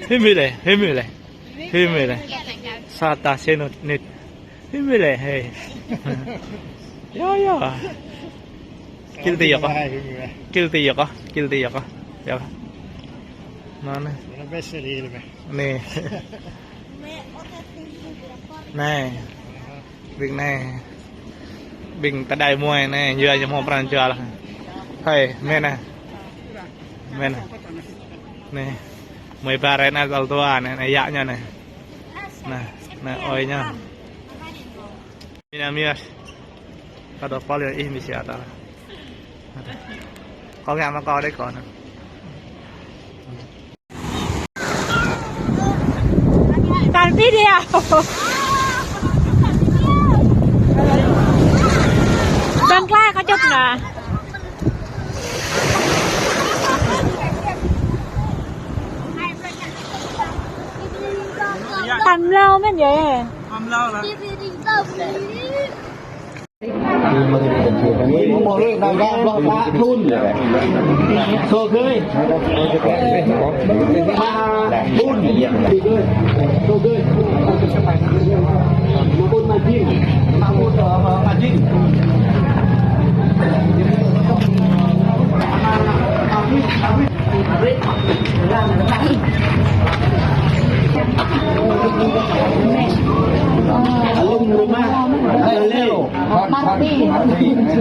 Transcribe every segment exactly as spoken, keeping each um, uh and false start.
Himile, himile. Himile. Sa ta seno nit. Himile, hei. Yo, yo. Kil ti yơh kơ. Kil ti yơh kơ. Kil ti yơh kơ. Yơh kơ. Nă, nă. Nă. Nă. Ƀing anai. Ƀing ta đai muai anai, yua ñu hmâo pran jua lah. Hơi, mĕt nă. Mĕt nă. Nă. Muai ƀar anai tal dua nă, nă, yă ñu nă. Nă, nă, ơi ñu. Mĕt nă, mĕt. Kâo dŏ pơl yơh ih mi sia ta. Kâo ngă mă kâo đĕ kâo nă. Tal pi dia. Bang klai kơ čŭp nă. Tam lao mĕn yơh. Tam lao lah. Alum rumah. Halo. Martin.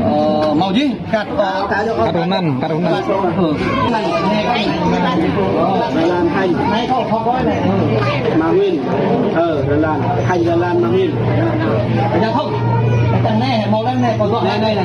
Ơ, hmâo jih, kăt, ơ, kăt rơnŭk năm, kăt rơnŭk năm. Ơ, Ralan Thanh. Mă Nguyên. Ơ, Ralan Thanh, Ralan Mă Nguyên. Nai, nai, nai.